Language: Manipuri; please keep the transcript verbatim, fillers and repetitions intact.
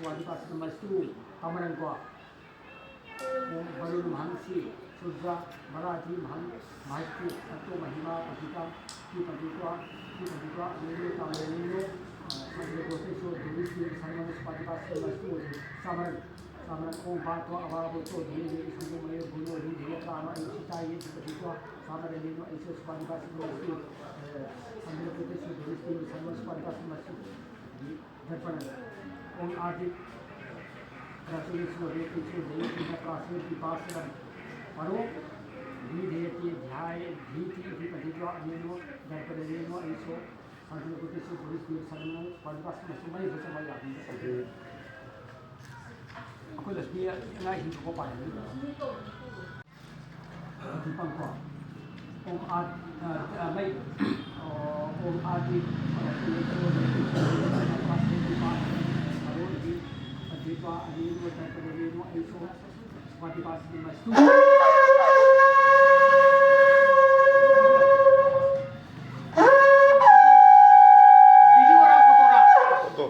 Pati Pasi Namastu. Tamaran ko. Om Varun Mahansi Surya Baladhi Mahan Mahasti Sato Mahima Padita Ti Paditwa Ti Paditwa Anilo Tamalilo. Sadhya Kote So Duri Ti Sarvana Supati Pasi Namastu. Samaran Samaran Om Bhato Avabo So Duri Ti Santo Mayo Guno Hi Hiya Kama Ayo Sita Ye Ti Paditwa Samaran Lino Ayo Supati Pasi Namastu. Sadhya Kote So Duri Ti Sarvana Supati Pasi Namastu. दर्पण। ओम आदि प्रसुरेश्वर रेति सो जयति न प्रासुर की पासरम परो विधेयति ध्याय धीति इति पठित्वा अनेनो दर्पणेनो ऐसो संस्कृति सो पुरुष देव सर्वनो पद्मासनसु मय भुजमय अभिनय। ꯑꯩꯈꯣꯏ ꯂꯛꯁꯃꯤ ꯑꯉꯥꯡꯁꯤꯡ ꯊꯣꯛꯄ ꯄꯥꯏ꯫ ꯗꯤꯄꯥꯡꯀꯣ꯫ ꯑꯣꯝ ꯑꯥ, ꯑꯥ, ꯑꯥ, ꯃꯩ, ꯑꯣ, ꯑꯣꯝ ꯑꯥꯗꯤ, ꯑꯗꯤꯄꯥ, ꯑꯅꯤꯗꯨ ꯇꯥꯏꯄꯗ ꯌꯦꯡꯉꯣ, ꯑꯩꯁꯨ ꯁ꯭ꯋꯥꯇꯤꯄꯥꯁꯤꯗꯤ ꯃꯁꯇꯨ꯫ Video ꯔ, photo ꯔ? Photo꯫